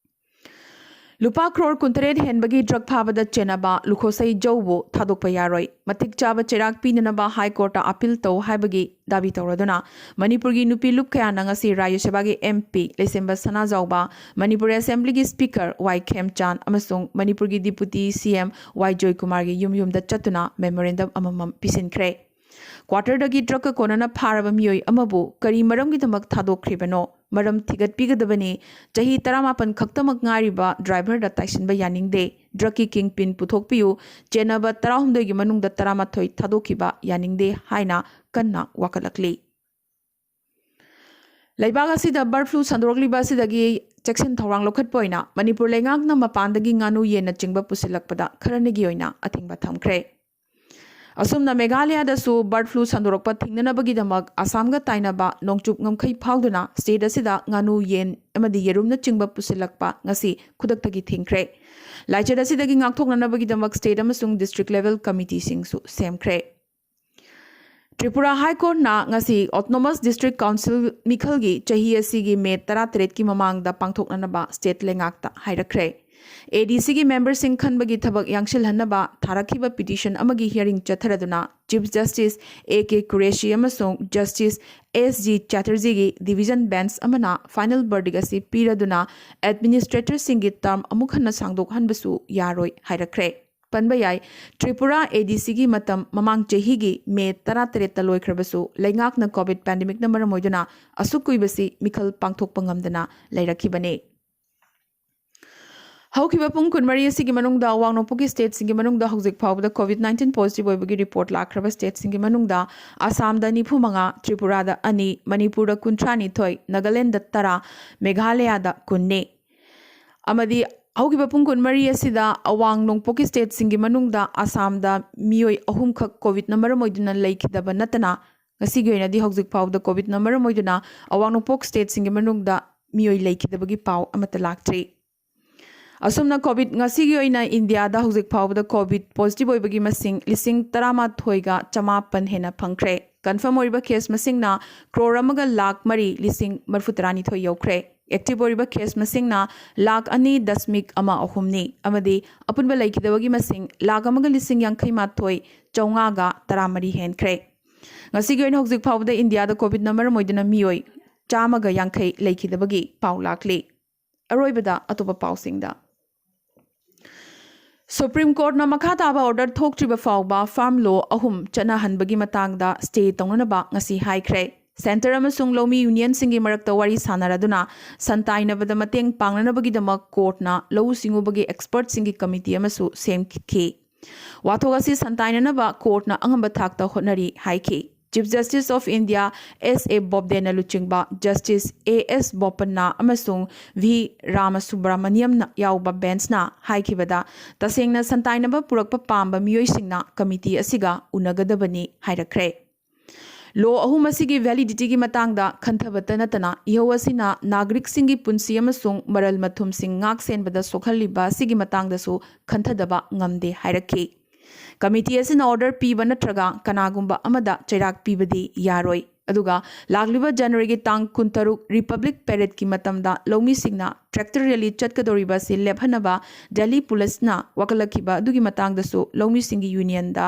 ꯂꯨꯄꯥ ꯀ꯭ꯔꯣꯔ ꯀꯨꯟꯇꯔꯦꯠ ꯍꯦꯟꯕꯒꯤ ꯗ꯭ꯔꯒ ꯐꯥꯕꯗ ꯆꯦꯟꯅꯕ ꯂꯨꯈꯣꯁꯩ ꯖꯧꯕꯨ ꯊꯥꯗꯣꯛꯄ ꯌꯥꯔꯣꯏ꯫ ꯃꯇꯤꯛ ꯆꯥꯕ ꯆꯩꯔꯥꯛ ꯄꯤꯅꯅꯕ ꯍꯥꯏ ꯀꯣꯔꯠꯇ ꯑꯄꯤꯜ ꯇꯧ ꯍꯥꯏꯕꯒꯤ ꯗꯥꯕꯤ ꯇꯧꯔꯗꯨꯅ ꯃꯅꯤꯄꯨꯔꯒꯤ ꯅꯨꯄꯤ ꯂꯨꯞ ꯀꯌꯥꯅ ꯉꯁꯤ ꯔꯥꯖ꯭ꯌ ꯁꯚꯥꯒꯤ MP ꯂꯩꯁꯦꯝꯕ ꯁꯅꯥꯖꯥꯎꯕ, ꯃꯅꯤꯄꯨꯔ ꯑꯦꯁꯦꯝꯕ꯭ꯂꯤꯒꯤ ꯁ꯭ꯄꯤꯀꯔ ꯋꯥꯏ ꯈꯦꯝꯆꯥꯟ ꯑꯃꯁꯨꯡ ꯃꯅꯤꯄꯨꯔꯒꯤ ꯗꯤꯄꯨꯇꯤ CM ꯋꯥꯏ ꯖꯣꯏꯀꯨꯃꯥꯔꯒꯤ ꯌꯨꯝ ꯌꯨꯝꯗ ꯆꯠꯇꯨꯅ ꯃꯦꯃꯣꯔꯦꯟꯗꯝ ꯑꯃꯃꯝ ꯄꯤꯁꯤꯟꯈ꯭ꯔꯦ꯫ ꯀ꯭ꯋꯥꯇꯔꯗꯒꯤ ꯗ꯭ꯔꯒꯀ ꯀꯣꯟꯅꯅ ꯐꯥꯔꯕ ꯃꯤꯑꯣꯏ ꯑꯃꯕꯨ ꯀꯔꯤ ꯃꯔꯝꯒꯤꯗꯃꯛ ꯊꯥꯗꯣꯛꯈ꯭ꯔꯤꯕꯅꯣ? ꯃꯔꯝ ꯊꯤꯒꯠꯄꯤꯒꯗꯕꯅꯤ꯫ ꯆꯍꯤ ꯇꯔꯥꯃꯥꯄꯟ ꯈꯛꯇꯃꯛ ꯉꯥꯏꯔꯤꯕ ꯗ꯭ꯔꯥꯏꯚꯔꯗ ꯇꯥꯏꯁꯤꯟꯕ ꯌꯥꯅꯤꯡꯗꯦ꯫ ꯗ꯭ꯔꯒꯀꯤ ꯀꯤꯡꯄꯤꯟ ꯄꯨꯊꯣꯛꯄꯤꯌꯨ꯫ ꯆꯦꯟꯅꯕ ꯇꯔꯥꯍꯨꯝꯗꯣꯏꯒꯤ ꯃꯅꯨꯡꯗ ꯇꯔꯥꯃꯥꯊꯣꯏ ꯊꯥꯗꯣꯛꯈꯤꯕ ꯌꯥꯅꯤꯡꯗꯦ ꯍꯥꯏꯅ ꯀꯟꯅ ꯋꯥꯀꯠꯂꯛꯂꯤ꯫ ꯂꯩꯕꯥꯛ ꯑꯁꯤꯗ ꯕꯔꯗ ꯐ꯭ꯂꯨ ꯁꯟꯗꯣꯔꯛꯂꯤꯕ ꯑꯁꯤꯗꯒꯤ ꯆꯦꯛꯁꯤꯟ ꯊꯧꯔꯥꯡ ꯂꯧꯈꯠꯄ ꯑꯣꯏꯅ ꯃꯅꯤꯄꯨꯔ ꯂꯩꯉꯥꯛꯅ ꯃꯄꯥꯟꯗꯒꯤ ꯉꯥꯅꯨ, ꯌꯦꯟꯅꯆꯤꯡꯕ ꯄꯨꯁꯤꯜꯂꯛꯄꯗ ꯈꯔꯅꯤꯒꯤ ꯑꯣꯏꯅ ꯑꯊꯤꯡꯕ ꯊꯝꯈ꯭ꯔꯦ꯫ ꯑꯁꯨꯝꯅ ꯃꯦꯘꯥꯂꯌꯥꯗꯁꯨ ꯕꯔꯗ ꯐ꯭ꯂꯨ ꯁꯟꯗꯣꯔꯛꯄ ꯊꯤꯡꯅꯅꯕꯒꯤꯗꯃꯛ ꯑꯁꯥꯝꯒ ꯇꯥꯏꯅꯕ ꯅꯣꯡꯆꯨꯞ ꯉꯝꯈꯩ ꯐꯥꯎꯗꯨꯅ ꯁ꯭ꯇꯦꯠ ꯑꯁꯤꯗ ꯉꯥꯅꯨ, ꯌꯦꯟ ꯑꯃꯗꯤ ꯌꯦꯔꯨꯝꯅꯆꯤꯡꯕ ꯄꯨꯁꯤꯜꯂꯛꯄ ꯉꯁꯤ ꯈꯨꯗꯛꯇꯒꯤ ꯊꯤꯡꯈ꯭ꯔꯦ꯫ ꯂꯥꯏꯆꯠ ꯑꯁꯤꯗꯒꯤ ꯉꯥꯛꯊꯣꯛꯅꯅꯕꯒꯤꯗꯃꯛ ꯁ꯭ꯇꯦꯠ ꯑꯃꯁꯨꯡ ꯗꯤꯁꯇ꯭ꯔꯤꯛ ꯂꯦꯚꯦꯜ ꯀꯃꯤꯇꯤꯁꯤꯡꯁꯨ ꯁꯦꯝꯈ꯭ꯔꯦ꯫ ꯇ꯭ꯔꯤꯄꯨꯔꯥ ꯍꯥꯏ ꯀꯣꯔꯠꯅ ꯉꯁꯤ ꯑꯣꯇꯣꯅꯣꯃꯁ ꯗꯤꯁꯇ꯭ꯔꯤꯛ ꯀꯥꯎꯟꯁꯤꯜ ꯃꯤꯈꯜꯒꯤ ꯆꯍꯤ ꯑꯁꯤꯒꯤ ꯃꯦ ꯇꯔꯥꯇꯔꯦꯠꯀꯤ ꯃꯃꯥꯡꯗ ꯄꯥꯡꯊꯣꯛꯅꯅꯕ ꯁ꯭ꯇꯦꯠ ꯂꯩꯉꯥꯛꯇ ꯍꯥꯏꯔꯛꯈ꯭ꯔꯦ꯫ ADCꯒꯤ ꯃꯦꯝꯕꯔꯁꯤꯡ ꯈꯟꯕꯒꯤ ꯊꯕꯛ ꯌꯥꯡꯁꯤꯜꯍꯟꯅꯕ ꯊꯥꯔꯛꯈꯤꯕ ꯄꯤꯇꯤꯁꯟ ꯑꯃꯒꯤ ꯍꯤꯌꯔꯤꯡ ꯆꯠꯊꯔꯗꯨꯅ chief justice A K Qureshi ꯑꯃꯁꯨꯡ ꯖꯁꯇꯤꯁ S G Chatterjeeꯒꯤ ꯗꯤꯚꯤꯖꯟ ꯕꯦꯟꯆ ꯑꯃꯅ ꯐꯥꯏꯅꯦꯜ ꯕꯔꯗꯤꯛ ꯑꯁꯤ ꯄꯤꯔꯗꯨꯅ ꯑꯦꯗꯃꯤꯅꯤꯁꯇ꯭ꯔꯦꯇꯔꯁꯤꯡꯒꯤ ꯇꯔꯝ ꯑꯃꯨꯛ ꯍꯟꯅ ꯁꯥꯡꯗꯣꯛꯍꯟꯕꯁꯨ ꯌꯥꯔꯣꯏ ꯍꯥꯏꯔꯛꯈ꯭ꯔꯦ꯫ ꯄꯟꯕ ꯌꯥꯏ, ꯇ꯭ꯔꯤꯄꯨꯔꯥ ADCꯒꯤ ꯃꯇꯝ ꯃꯃꯥꯡ ꯆꯍꯤꯒꯤ ꯃꯦ ꯇꯔꯥꯇꯔꯦꯠꯇ ꯂꯣꯏꯈ꯭ꯔꯕꯁꯨ ꯂꯩꯉꯥꯛꯅ ꯀꯣꯚꯤꯗ ꯄꯦꯟꯗꯦꯃꯤꯛꯅ ꯃꯔꯝ ꯑꯣꯏꯗꯨꯅ ꯑꯁꯨꯛ ꯀꯨꯏꯕꯁꯤ ꯃꯤꯈꯜ ꯄꯥꯡꯊꯣꯛꯄ ꯉꯝꯗꯅ ꯂꯩꯔꯛꯈꯤꯕꯅꯤ꯫ ꯍꯧꯈꯤꯕ ꯄꯨꯡ ꯀꯨꯟꯃꯔꯤ ꯑꯁꯤꯒꯤ ꯃꯅꯨꯡꯗ ꯑꯋꯥꯡ ꯅꯣꯡꯄꯣꯛꯀꯤ ꯁ꯭ꯇꯦꯠꯁꯤꯡꯒꯤ ꯃꯅꯨꯡꯗ ꯍꯧꯖꯤꯛ ꯐꯥꯎꯕꯗ ꯀꯣꯚꯤꯗ ꯅꯥꯏꯟꯇꯤꯟ ꯄꯣꯖꯤꯇꯤꯚ ꯑꯣꯏꯕꯒꯤ ꯔꯤꯄꯣꯔꯠ ꯂꯥꯛꯈ꯭ꯔꯕ ꯁ꯭ꯇꯦꯠꯁꯤꯡꯒꯤ ꯃꯅꯨꯡꯗ ꯑꯁꯥꯝꯗ ꯅꯤꯐꯨ ꯃꯉꯥ, ꯇ꯭ꯔꯤꯄꯨꯔꯥꯗ ꯑꯅꯤ, ꯃꯅꯤꯄꯨꯔꯗ ꯀꯨꯟꯊ꯭ꯔꯥ ꯅꯤꯊꯣꯏ, ꯅꯥꯒꯥꯂꯦꯟꯗ ꯇꯔꯥ, ꯃꯦꯘꯥꯂꯌꯥꯗ ꯀꯨꯟꯅꯤ꯫ ꯑꯃꯗꯤ ꯍꯧꯈꯤꯕ ꯄꯨꯡ ꯀꯨꯟꯃꯔꯤ ꯑꯁꯤꯗ ꯑꯋꯥꯡ ꯅꯣꯡꯄꯣꯛꯀꯤ ꯁ꯭ꯇꯦꯠꯁꯤꯡꯒꯤ ꯃꯅꯨꯡꯗ ꯑꯁꯥꯝꯗ ꯃꯤꯑꯣꯏ ꯑꯍꯨꯝꯈꯛ ꯀꯣꯚꯤꯗꯅ ꯃꯔꯝ ꯑꯣꯏꯗꯨꯅ ꯂꯩꯈꯤꯗꯕ ꯅꯠꯇꯅ, ꯉꯁꯤꯒꯤ ꯑꯣꯏꯅꯗꯤ ꯍꯧꯖꯤꯛ ꯐꯥꯎꯕꯗ ꯀꯣꯚꯤꯗꯅ ꯃꯔꯝ ꯑꯣꯏꯗꯨꯅ ꯑꯋꯥꯡ ꯅꯣꯡꯄꯣꯛ ꯁ꯭ꯇꯦꯠꯁꯤꯡꯒꯤ ꯃꯅꯨꯡꯗ ꯃꯤꯑꯣꯏ ꯂꯩꯈꯤꯗꯕꯒꯤ ꯄꯥꯎ ꯑꯃꯠꯇ ꯂꯥꯛꯇ꯭ꯔꯤ꯫ ꯑꯁꯨꯝꯅ ꯀꯣꯚꯤꯗ ꯉꯁꯤꯒꯤ ꯑꯣꯏꯅ ꯏꯟꯗꯤꯌꯥꯗ ꯍꯧꯖꯤꯛ ꯐꯥꯎꯕꯗ ꯀꯣꯚꯤꯗ ꯄꯣꯖꯤꯇꯤꯚ ꯑꯣꯏꯕꯒꯤ ꯃꯁꯤꯡ ꯂꯤꯁꯤꯡ ꯇꯔꯥꯃꯥꯊꯣꯏꯒ ꯆꯃꯥꯄꯟ ꯍꯦꯟꯅ ꯐꯪꯈ꯭ꯔꯦ꯫ ꯀꯟꯐꯥꯔꯝ ꯑꯣꯏꯔꯤꯕ ꯀꯦꯁ ꯃꯁꯤꯡꯅ ꯀ꯭ꯔꯣꯔ ꯑꯃꯒ ꯂꯥꯈ ꯃꯔꯤ ꯂꯤꯁꯤꯡ ꯃꯔꯤꯐꯨ ꯇꯔꯥꯅꯤꯊꯣꯏ ꯌꯧꯈ꯭ꯔꯦ꯫ ꯑꯦꯛꯇꯤꯚ ꯑꯣꯏꯔꯤꯕ ꯀꯦꯁ ꯃꯁꯤꯡꯅ ꯂꯥꯈ ꯑꯅꯤ ꯗꯁꯃꯤꯛ ꯑꯃ ꯑꯍꯨꯝꯅꯤ, ꯑꯃꯗꯤ ꯑꯄꯨꯟꯕ ꯂꯩꯈꯤꯗꯕꯒꯤ ꯃꯁꯤꯡ ꯂꯥꯈ ꯑꯃꯒ ꯂꯤꯁꯤꯡ ꯌꯥꯡꯈꯩ ꯃꯥꯊꯣꯏ ꯆꯥꯝꯃꯉꯥꯒ ꯇꯔꯥꯃꯔꯤ ꯍꯦꯟꯈ꯭ꯔꯦ꯫ ꯉꯁꯤꯒꯤ ꯑꯣꯏꯅ ꯍꯧꯖꯤꯛ ꯐꯥꯎꯕꯗ ꯏꯟꯗꯤꯌꯥꯗ ꯀꯣꯚꯤꯗꯅ ꯃꯔꯝ ꯑꯣꯏꯗꯨꯅ ꯃꯤꯑꯣꯏ ꯆꯥꯝꯃꯒ ꯌꯥꯡꯈꯩ ꯂꯩꯈꯤꯗꯕꯒꯤ ꯄꯥꯎ ꯂꯥꯛꯂꯤ꯫ ꯑꯔꯣꯏꯕꯗ ꯑꯇꯣꯞꯄ ꯄꯥꯎꯁꯤꯡꯗ꯫ ꯁꯨꯄ꯭ꯔꯤꯝ ꯀꯣꯔꯠꯅ ꯃꯈꯥ ꯇꯥꯕ ꯑꯣꯔꯗꯔ ꯊꯣꯛꯇ꯭ꯔꯤꯕ ꯐꯥꯎꯕ ꯐꯥꯔꯝ ꯂꯣ ꯑꯍꯨꯝ ꯆꯠꯅꯍꯟꯕꯒꯤ ꯃꯇꯥꯡꯗ ꯁ꯭ꯇꯦ ꯇꯧꯅꯅꯕ ꯉꯁꯤ ꯍꯥꯏꯈ꯭ꯔꯦ꯫ ꯁꯦꯟꯇꯔ ꯑꯃꯁꯨꯡ ꯂꯧꯃꯤ ꯌꯨꯅꯤꯌꯟꯁꯤꯡꯒꯤ ꯃꯔꯛꯇ ꯋꯥꯔꯤ ꯁꯥꯟꯅꯔꯗꯨꯅ ꯁꯟꯇꯥꯏꯅꯕꯗ ꯃꯇꯦꯡ ꯄꯥꯡꯅꯅꯕꯒꯤꯗꯃꯛ ꯀꯣꯔꯠꯅ ꯂꯧꯎ ꯁꯤꯡꯎꯕꯒꯤ ꯑꯦꯛꯁꯄꯔꯠꯁꯤꯡꯒꯤ ꯀꯃꯤꯇꯤ ꯑꯃꯁꯨ ꯁꯦꯝꯈꯤ꯫ ꯋꯥꯊꯣꯛ ꯑꯁꯤ ꯁꯟꯇꯥꯏꯅꯅꯕ ꯀꯣꯔꯠꯅ ꯑꯉꯝꯕ ꯊꯥꯛꯇ ꯍꯣꯠꯅꯔꯤ ꯍꯥꯏꯈꯤ꯫ ꯆꯤꯐ ꯖꯁꯇꯤꯁ ꯑꯣꯐ ꯏꯟꯗꯤꯌꯥ ꯑꯦꯁ ꯑꯦ ꯕꯣꯞꯗꯦꯅ ꯂꯨꯆꯤꯡꯕ ꯖꯁꯇꯤꯁ ꯑꯦ ꯑꯦꯁ ꯕꯣꯄꯟꯅ ꯑꯃꯁꯨꯡ ꯚꯤ ꯔꯥꯃꯁꯨꯕ꯭ꯔꯃꯅꯤꯌꯝꯅ ꯌꯥꯎꯕ ꯕꯦꯟꯆꯅ ꯍꯥꯏꯈꯤꯕꯗ, ꯇꯁꯦꯡꯅ ꯁꯟꯇꯥꯏꯅꯕ ꯄꯨꯔꯛꯄ ꯄꯥꯝꯕ ꯃꯤꯑꯣꯏꯁꯤꯡꯅ ꯀꯃꯤꯇꯤ ꯑꯁꯤꯒ ꯎꯅꯒꯗꯕꯅꯤ ꯍꯥꯏꯔꯛꯈ꯭ꯔꯦ꯫ ꯂꯣ ꯑꯍꯨꯝ ꯑꯁꯤꯒꯤ ꯚꯦꯂꯤꯗꯤꯇꯤꯒꯤ ꯃꯇꯥꯡꯗ ꯈꯟꯊꯕꯇ ꯅꯠꯇꯅ, ꯏꯍꯧ ꯑꯁꯤꯅ ꯅꯥꯒꯔꯤꯛꯁꯤꯡꯒꯤ ꯄꯨꯟꯁꯤ ꯑꯃꯁꯨꯡ ꯃꯔꯜ ꯃꯊꯨꯝꯁꯤꯡ ꯉꯥꯛ ꯁꯦꯟꯕꯗ ꯁꯣꯛꯍꯜꯂꯤꯕ ꯑꯁꯤꯒꯤ ꯃꯇꯥꯡꯗꯁꯨ ꯈꯟꯊꯗꯕ ꯉꯝꯗꯦ ꯍꯥꯏꯔꯛꯈꯤ꯫ ꯀꯃꯤꯇꯤ ꯑꯁꯤꯅ ꯑꯣꯔꯗꯔ ꯄꯤꯕ ꯅꯠꯇ꯭ꯔꯒ ꯀꯅꯥꯒꯨꯝꯕ ꯑꯃꯗ ꯆꯩꯔꯥꯛ ꯄꯤꯕꯗꯤ ꯌꯥꯔꯣꯏ꯫ ꯑꯗꯨꯒ ꯂꯥꯛꯂꯤꯕ ꯖꯅꯋꯥꯔꯤꯒꯤ ꯇꯥꯡ ꯀꯨꯟꯇꯔꯨꯛ ꯔꯤꯄꯕ꯭ꯂꯤꯛ ꯄꯦꯔꯦꯗꯀꯤ ꯃꯇꯝꯗ ꯂꯧꯃꯤꯁꯤꯡꯅ ꯇ꯭ꯔꯦꯛꯇꯔ ꯔꯦꯂꯤ ꯆꯠꯀꯗꯧꯔꯤꯕ ꯑꯁꯤ ꯂꯦꯞꯍꯟꯅꯕ ꯗꯦꯜꯂꯤ ꯄꯨꯂꯤꯁꯅ ꯋꯥꯀꯠꯂꯛꯈꯤꯕ ꯑꯗꯨꯒꯤ ꯃꯇꯥꯡꯗꯁꯨ ꯂꯧꯃꯤꯁꯤꯡꯒꯤ ꯌꯨꯅꯤꯌꯟꯗ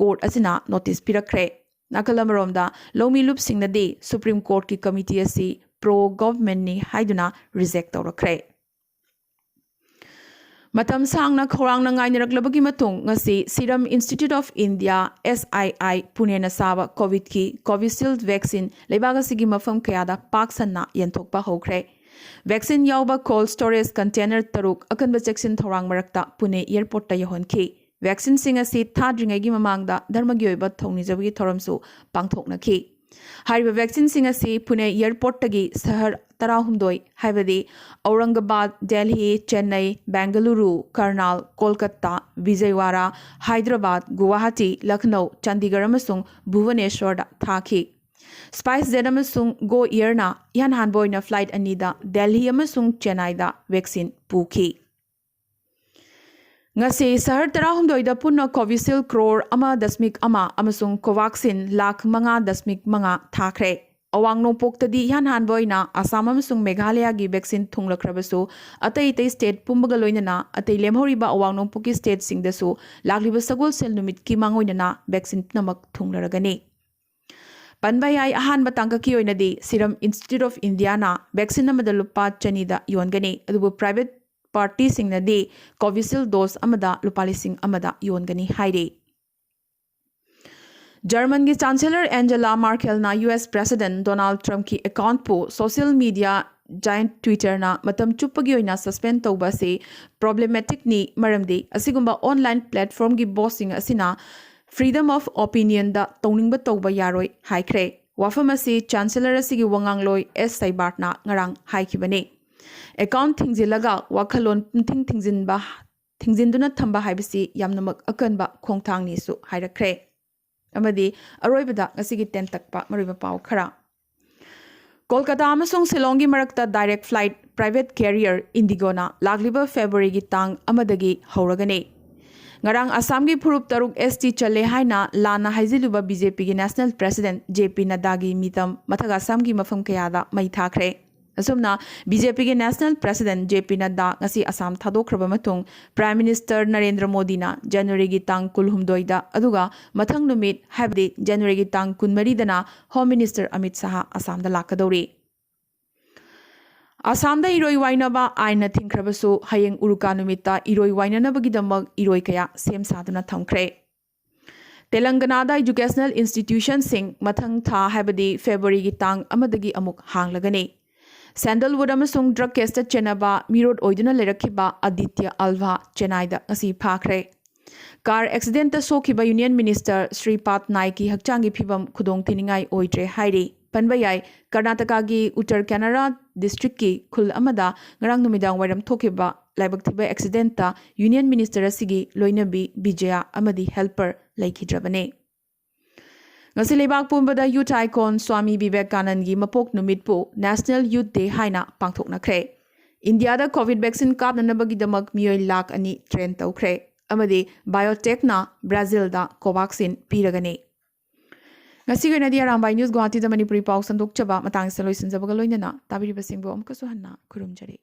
ꯀꯣꯔꯠ ꯑꯁꯤꯅ ꯅꯣꯇꯤꯁ ꯄꯤꯔꯛꯈ꯭ꯔꯦ꯫ ꯅꯥꯀꯜ ꯑꯃꯔꯣꯝꯗ, ꯂꯧꯃꯤ ꯂꯨꯞꯁꯤꯡꯅꯗꯤ ꯁꯨꯄ꯭ꯔꯤꯝ ꯀꯣꯔꯠꯀꯤ ꯀꯃꯤꯇꯤ ꯑꯁꯤ ꯄ꯭ꯔꯣ ꯒꯚꯔꯟꯃꯦꯟꯠꯅꯤ ꯍꯥꯏꯗꯨꯅ ꯔꯤꯖꯦꯛ ꯇꯧꯔꯛꯈ꯭ꯔꯦ꯫ ꯃꯇꯝ ꯁꯥꯡꯅ ꯈꯧꯔꯥꯡꯅ ꯉꯥꯏꯅꯔꯛꯂꯕꯒꯤ ꯃꯇꯨꯡ ꯉꯁꯤ ꯁꯤꯔꯝ ꯏꯟꯁꯇꯤꯇ꯭ꯌꯨꯠ ꯑꯣꯐ ꯏꯟꯗꯤꯌꯥ, ꯑꯦꯁ ꯑꯥꯏ ꯑꯥꯏ, ꯄꯨꯅꯦꯅ ꯁꯥꯕ ꯀꯣꯚꯤꯗꯀꯤ ꯀꯣꯚꯤꯁꯤꯜꯗ ꯚꯦꯛꯁꯤꯟ ꯂꯩꯕꯥꯛ ꯑꯁꯤꯒꯤ ꯃꯐꯝ ꯀꯌꯥꯗ ꯄꯥꯛ ꯁꯟꯅ ꯌꯦꯟꯊꯣꯛꯄ ꯍꯧꯈ꯭ꯔꯦ꯫ ꯚꯦꯛꯁꯤꯟ ꯌꯥꯎꯕ ꯀꯣꯜ ꯁ꯭ꯇꯣꯔꯦꯖ ꯀꯟꯇꯦꯅꯔ ꯇꯔꯨꯛ ꯑꯀꯟꯕ ꯆꯦꯛꯁꯤꯟ ꯊꯧꯔꯥꯡ ꯃꯔꯛꯇ ꯄꯨꯅꯦ ꯑꯦꯌꯔꯄꯣꯔꯠꯇ ꯌꯧꯍꯟꯈꯤ꯫ ꯚꯦꯛꯁꯤꯟꯁꯤꯡ ꯑꯁꯤ ꯊꯥꯗ꯭ꯔꯤꯉꯩꯒꯤ ꯃꯃꯥꯡꯗ ꯙꯔꯃꯒꯤ ꯑꯣꯏꯕ ꯊꯧꯅꯤꯖꯕꯒꯤ ꯊꯧꯔꯝꯁꯨ ꯄꯥꯡꯊꯣꯛꯅꯈꯤ꯫ ꯍꯥꯏꯔꯤꯕ ꯚꯦꯛꯁꯤꯟꯁꯤꯡ ꯑꯁꯤ ꯄꯨꯅꯦ ꯑꯦꯌꯔꯄꯣꯔꯠꯇꯒꯤ ꯁꯍꯔ ꯇꯔꯥꯍꯨꯝꯗꯣꯏ, ꯍꯥꯏꯕꯗꯤ ꯑꯧꯔꯪꯒꯕꯥꯗ, ꯗꯦꯜꯍꯤ, ꯆꯦꯟꯅꯩ, ꯕꯦꯡꯒꯂꯨꯔꯨ, ꯀꯔꯅꯥꯜ, ꯀꯣꯜꯀꯇꯥ, ꯕꯤꯖꯌꯋꯥꯔꯥ, ꯍꯥꯏꯗ꯭ꯔꯕꯥꯗ, ꯒꯨꯋꯥꯍꯥꯇꯤ, ꯂꯈꯅꯧ, ꯆꯥꯟꯗꯤꯒꯔ ꯑꯃꯁꯨꯡ ꯚꯨꯕꯅꯦꯁ꯭ꯋꯔꯗ ꯊꯥꯈꯤ꯫ ꯁ꯭ꯄꯥꯏꯁ ꯖꯦꯠ ꯑꯃꯁꯨꯡ ꯒꯣ ꯏꯌꯔꯅ ꯏꯍꯥꯟ ꯍꯥꯟꯕ ꯑꯣꯏꯅ ꯐ꯭ꯂꯥꯏꯠ ꯑꯅꯤꯗ ꯗꯦꯜꯍꯤ ꯑꯃꯁꯨꯡ ꯆꯦꯟꯅꯥꯏꯗ ꯚꯦꯛꯁꯤꯟ ꯄꯨꯈꯤ꯫ ꯉꯁꯤ ꯁꯍꯔ ꯇꯔꯥꯍꯨꯝꯗꯣꯏꯗ ꯄꯨꯟꯅ ꯀꯣꯚꯤꯁꯤꯜ ꯀ꯭ꯔꯣꯔ ꯑꯃ ꯗꯁꯃꯤꯛ ꯑꯃ ꯑꯃꯁꯨꯡ ꯀꯣꯚꯥꯛꯁꯤꯟ ꯂꯥꯈ ꯃꯉꯥ ꯗꯁꯃꯤꯛ ꯃꯉꯥ ꯊꯥꯈ꯭ꯔꯦ꯫ ꯑꯋꯥꯡ ꯅꯣꯡꯄꯣꯛꯇꯗꯤ ꯏꯍꯥꯟ ꯍꯥꯟꯕ ꯑꯣꯏꯅ ꯑꯁꯥꯝ ꯑꯃꯁꯨꯡ ꯃꯦꯘꯥꯂꯌꯥꯒꯤ ꯚꯦꯛꯁꯤꯟ ꯊꯨꯡꯂꯈ꯭ꯔꯕꯁꯨ, ꯑꯇꯩ ꯑꯇꯩ ꯁ꯭ꯇꯦꯠ ꯄꯨꯝꯕꯒ ꯂꯣꯏꯅꯅ ꯑꯇꯩ ꯂꯦꯝꯍꯧꯔꯤꯕ ꯑꯋꯥꯡ ꯅꯣꯡꯄꯣꯛꯀꯤ ꯁ꯭ꯇꯦꯠꯁꯤꯡꯗꯁꯨ ꯂꯥꯛꯂꯤꯕ ꯁꯒꯣꯜꯁꯦꯜ ꯅꯨꯃꯤꯠꯀꯤ ꯃꯥꯡꯑꯣꯏꯅꯅ ꯚꯦꯛꯁꯤꯟ ꯄꯨꯝꯅꯃꯛ ꯊꯨꯡꯂꯔꯒꯅꯤ꯫ ꯄꯟꯕ ꯌꯥꯏ, ꯑꯍꯥꯟꯕ ꯇꯥꯡꯀꯛꯀꯤ ꯑꯣꯏꯅꯗꯤ Serum Institute of Indiaꯅ ꯚꯦꯛꯁꯤꯟ ꯑꯃꯗ ꯂꯨꯄꯥ ꯆꯅꯤꯗ ꯌꯣꯟꯒꯅꯤ, ꯑꯗꯨꯕꯨ ꯄ꯭ꯔꯥꯏꯚꯦꯠ ꯄꯥꯔꯇꯤꯁꯤꯡꯅꯗꯤ ꯀꯣꯚꯤꯁꯤꯜ ꯗꯣꯁ ꯑꯃꯗ ꯂꯨꯄꯥ ꯂꯤꯁꯤꯡ ꯑꯃꯗ ꯌꯣꯟꯒꯅꯤ ꯍꯥꯏꯔꯤ꯫ ꯖꯔꯃꯟꯒꯤ ꯆꯥꯟꯁꯦꯂꯔ ꯑꯦꯟꯖꯦꯂꯥ ꯃꯥꯔꯀꯦꯜꯅ ꯌꯨ ꯑꯦꯁ ꯄ꯭ꯔꯦꯁꯤꯗꯦꯟꯠ ꯗꯣꯅꯥꯜꯗ ꯇ꯭ꯔꯝꯞꯀꯤ ꯑꯦꯀꯥꯎꯟꯠꯄꯨ ꯁꯣꯁꯤꯌꯦꯜ ꯃꯤꯗꯤꯌꯥ ꯖꯥꯏꯟꯠ ꯇ꯭ꯋꯤꯇꯔꯅ ꯃꯇꯝ ꯆꯨꯞꯄꯒꯤ ꯑꯣꯏꯅ ꯁꯁꯄꯦꯟ ꯇꯧꯕ ꯑꯁꯤ ꯄ꯭ꯔꯣꯕ꯭ꯂꯦꯃꯦꯇꯤꯛꯅꯤ, ꯃꯔꯝꯗꯤ ꯑꯁꯤꯒꯨꯝꯕ ꯑꯣꯟꯂꯥꯏꯟ ꯄ꯭ꯂꯦꯠꯐꯣꯔꯝꯒꯤ ꯕꯣꯁꯁꯤꯡ ꯑꯁꯤꯅ freedom of opinionꯗ ꯇꯧꯅꯤꯡꯕ ꯇꯧꯕ ꯌꯥꯔꯣꯏ ꯍꯥꯏꯈ꯭ꯔꯦ꯫ ꯋꯥꯐꯝ ꯑꯁꯤ ꯆꯥꯟꯁꯦꯂꯔ ꯑꯁꯤꯒꯤ ꯋꯥꯉꯥꯡꯂꯣꯏ ꯑꯦꯁ ꯁꯩꯕꯥꯔꯠꯅ ꯉꯔꯥꯡ ꯍꯥꯏꯈꯤꯕꯅꯤ꯫ ꯑꯦꯀꯥꯎꯟꯠ ꯊꯤꯡꯖꯤꯜꯂꯒ ꯋꯥꯈꯜꯂꯣꯟ ꯄꯨꯝꯊꯤꯡ ꯊꯤꯡꯖꯤꯟꯕ, ꯊꯤꯡꯖꯤꯟꯗꯨꯅ ꯊꯝꯕ ꯍꯥꯏꯕꯁꯤ ꯌꯥꯝꯅꯃꯛ ꯑꯀꯟꯕ ꯈꯣꯡꯊꯥꯡꯅꯤꯁꯨ ꯍꯥꯏꯔꯛꯈ꯭ꯔꯦ꯫ ꯑꯃꯗꯤ ꯑꯔꯣꯏꯕꯗ ꯉꯁꯤꯒꯤ ꯇꯦꯟꯇꯛꯄ ꯃꯔꯨꯑꯣꯏꯕ ꯄꯥꯎ ꯈꯔ꯫ ꯀꯣꯜꯀꯇꯥ ꯑꯃꯁꯨꯡ ꯁꯤꯂꯣꯡꯒꯤ ꯃꯔꯛꯇ ꯗꯥꯏꯔꯦꯛ ꯐ꯭ꯂꯥꯏꯠ ꯄ꯭ꯔꯥꯏꯚꯦꯠ ꯀꯦꯔꯤꯌꯔ ꯏꯟꯗꯤꯒꯣꯅ ꯂꯥꯛꯂꯤꯕ ꯐꯦꯕ꯭ꯔꯨꯋꯥꯔꯤꯒꯤ ꯇꯥꯡ ꯑꯃꯗꯒꯤ ꯍꯧꯔꯒꯅꯤ꯫ ꯉꯔꯥꯡ ꯑꯁꯥꯝꯒꯤ ꯐꯨꯔꯨꯞ ꯇꯔꯨꯛ ꯑꯦꯁ ꯇꯤ ꯆꯜꯂꯦ ꯍꯥꯏꯅ ꯂꯥꯟꯅ ꯍꯥꯏꯖꯤꯜꯂꯨꯕ ꯕꯤ ꯖꯦ ꯄꯤꯒꯤ ꯅꯦꯁꯅꯦꯜ ꯄ꯭ꯔꯦꯁꯤꯗꯦꯟꯠ ꯖꯦ ꯄꯤ ꯅꯗ꯭ꯗꯥꯒꯤ ꯃꯤꯇꯝ ꯃꯊꯛ ꯑꯁꯥꯝꯒꯤ ꯃꯐꯝ ꯀꯌꯥꯗ ꯃꯩ ꯊꯥꯈ꯭ꯔꯦ꯫ ꯑꯁꯨꯝꯅ ꯕꯤ ꯖꯦ ꯄꯤꯒꯤ ꯅꯦꯁꯅꯦꯜ ꯄ꯭ꯔꯦꯁꯤꯗꯦꯟꯠ ꯖꯦ ꯄꯤ ꯅꯗ꯭ꯗꯥ ꯉꯁꯤ ꯑꯁꯥꯝ ꯊꯥꯗꯣꯛꯈ꯭ꯔꯕ ꯃꯇꯨꯡ, ꯄ꯭ꯔꯥꯏꯝ ꯃꯤꯅꯤꯁꯇꯔ ꯅꯔꯦꯟꯗ꯭ꯔ ꯃꯣꯗꯤꯅ ꯖꯅꯋꯥꯔꯤꯒꯤ ꯇꯥꯡ ꯀꯨꯟꯍꯨꯝꯗꯣꯏꯗ, ꯑꯗꯨꯒ ꯃꯊꯪ ꯅꯨꯃꯤꯠ, ꯍꯥꯏꯕꯗꯤ ꯖꯅꯋꯥꯔꯤꯒꯤ ꯇꯥꯡ ꯀꯨꯟꯃꯔꯤꯗꯅ ꯍꯣꯝ ꯃꯤꯅꯤꯁꯇꯔ ꯑꯃꯤꯠ ꯁꯥꯍ ꯑꯁꯥꯝꯗ ꯂꯥꯛꯀꯗꯧꯔꯤ꯫ ꯑꯁꯥꯝꯗ ꯏꯔꯣꯏ ꯋꯥꯏꯅꯕ ꯑꯥꯏꯟꯅ ꯊꯤꯡꯈ꯭ꯔꯕꯁꯨ, ꯍꯌꯦꯡ ꯎꯔꯨꯀꯥ ꯅꯨꯃꯤꯠꯇ ꯏꯔꯣꯏ ꯋꯥꯏꯅꯅꯕꯒꯤꯗꯃꯛ ꯏꯔꯣꯏ ꯀꯌꯥ ꯁꯦꯝ ꯁꯥꯗꯨꯅ ꯊꯝꯈ꯭ꯔꯦ꯫ ꯇꯦꯂꯪꯒꯅꯥꯗ ꯏꯖꯨꯀꯦꯁꯅꯦꯜ ꯏꯟꯁꯇꯤꯇ꯭ꯌꯨꯁꯟꯁꯤꯡ ꯃꯊꯪ ꯊꯥ, ꯍꯥꯏꯕꯗꯤ ꯐꯦꯕ꯭ꯔꯨꯋꯥꯔꯤꯒꯤ ꯇꯥꯡ ꯑꯃꯗꯒꯤ ꯑꯃꯨꯛ ꯍꯥꯡꯂꯒꯅꯤ꯫ ꯁꯦꯟꯗꯜꯋꯨꯗ ꯑꯃꯁꯨꯡ ꯗ꯭ꯔꯒ ꯀꯦꯁꯇ ꯆꯦꯟꯅꯕ ꯃꯤꯔꯣꯠ ꯑꯣꯏꯗꯨꯅ ꯂꯩꯔꯛꯈꯤꯕ ꯑꯥꯗꯤꯇ꯭ꯌ ꯑꯜꯚꯥ ꯆꯦꯟꯅꯥꯏꯗ ꯉꯁꯤ ꯐꯥꯈ꯭ꯔꯦ꯫ ꯀꯥꯔ ꯑꯦꯛꯁꯤꯗꯦꯟꯇ ꯁꯣꯛꯈꯤꯕ ꯌꯨꯅꯤꯌꯟ ꯃꯤꯅꯤꯁꯇꯔ ꯁ꯭ꯔꯤꯄꯥꯗ ꯅꯥꯏꯛꯀꯤ ꯍꯛꯆꯥꯡꯒꯤ ꯐꯤꯕꯝ ꯈꯨꯗꯣꯡ ꯊꯤꯅꯤꯡꯉꯥꯏ ꯑꯣꯏꯗ꯭ꯔꯦ ꯍꯥꯏꯔꯤ꯫ ꯄꯟꯕ ꯌꯥꯏ, ꯀꯔꯅꯥꯇꯀꯥꯒꯤ ꯎꯠꯇꯔ ꯀꯦꯅꯔꯥ ꯗꯤꯁꯇ꯭ꯔꯤꯛꯀꯤ ꯈꯨꯜ ꯑꯃꯗ ꯉꯔꯥꯡ ꯅꯨꯃꯤꯗꯥꯡ ꯋꯥꯏꯔꯝ ꯊꯣꯛꯈꯤꯕ ꯂꯥꯏꯕꯛ ꯊꯤꯕ ꯑꯦꯛꯁꯤꯗꯦꯟꯇ ꯌꯨꯅꯤꯌꯟ ꯃꯤꯅꯤꯁꯇꯔ ꯑꯁꯤꯒꯤ ꯂꯣꯏꯅꯕꯤ ꯕꯤꯖꯌꯥ ꯑꯃꯗꯤ ꯍꯦꯜꯄꯔ ꯂꯩꯈꯤꯗ꯭ꯔꯕꯅꯤ꯫ ꯉꯁꯤ ꯂꯩꯕꯥꯛ ꯄꯨꯝꯕꯗ ꯌꯨꯊ ꯑꯥꯏꯀꯣꯟ ꯁ꯭ꯋꯥꯃꯤ ꯚꯤꯕꯦꯀꯥꯅꯟꯗꯒꯤ ꯃꯄꯣꯛ ꯅꯨꯃꯤꯠꯄꯨ ꯅꯦꯁꯅꯦꯜ ꯌꯨꯊ ꯗꯦ ꯍꯥꯏꯅ ꯄꯥꯡꯊꯣꯛꯅꯈ꯭ꯔꯦ꯫ ꯏꯟꯗꯤꯌꯥꯗ ꯀꯣꯚꯤꯗ ꯚꯦꯛꯁꯤꯟ ꯀꯥꯞꯅꯅꯕꯒꯤꯗꯃꯛ ꯃꯤꯑꯣꯏ ꯂꯥꯈ ꯑꯅꯤ ꯇ꯭ꯔꯦꯟ ꯇꯧꯈ꯭ꯔꯦ ꯑꯃꯗꯤ ꯕꯥꯏꯑꯣꯇꯦꯛꯅ ꯕ꯭ꯔꯥꯖꯤꯜꯗ ꯀꯣꯚꯥꯛꯁꯤꯟ ꯄꯤꯔꯒꯅꯤ꯫ ꯉꯁꯤꯒꯤ ꯑꯣꯏꯅꯗꯤ ꯑꯔꯥꯝꯕꯥꯏ ꯅ꯭ꯌꯨꯁ ꯒꯨꯋꯥꯍꯥꯇꯤꯗ ꯃꯅꯤꯄꯨꯔꯤ ꯄꯥꯎ ꯁꯟꯗꯣꯛꯆꯕ ꯃꯇꯥꯡꯁꯤꯗ ꯂꯣꯏꯁꯤꯟꯖꯕꯒ ꯂꯣꯏꯅꯅ ꯇꯥꯕꯤꯔꯤꯕꯁꯤꯡꯕꯨ ꯑꯃꯨꯛꯀꯁꯨ ꯍꯟꯅ ꯈꯨꯔꯨꯝꯖꯔꯤ꯫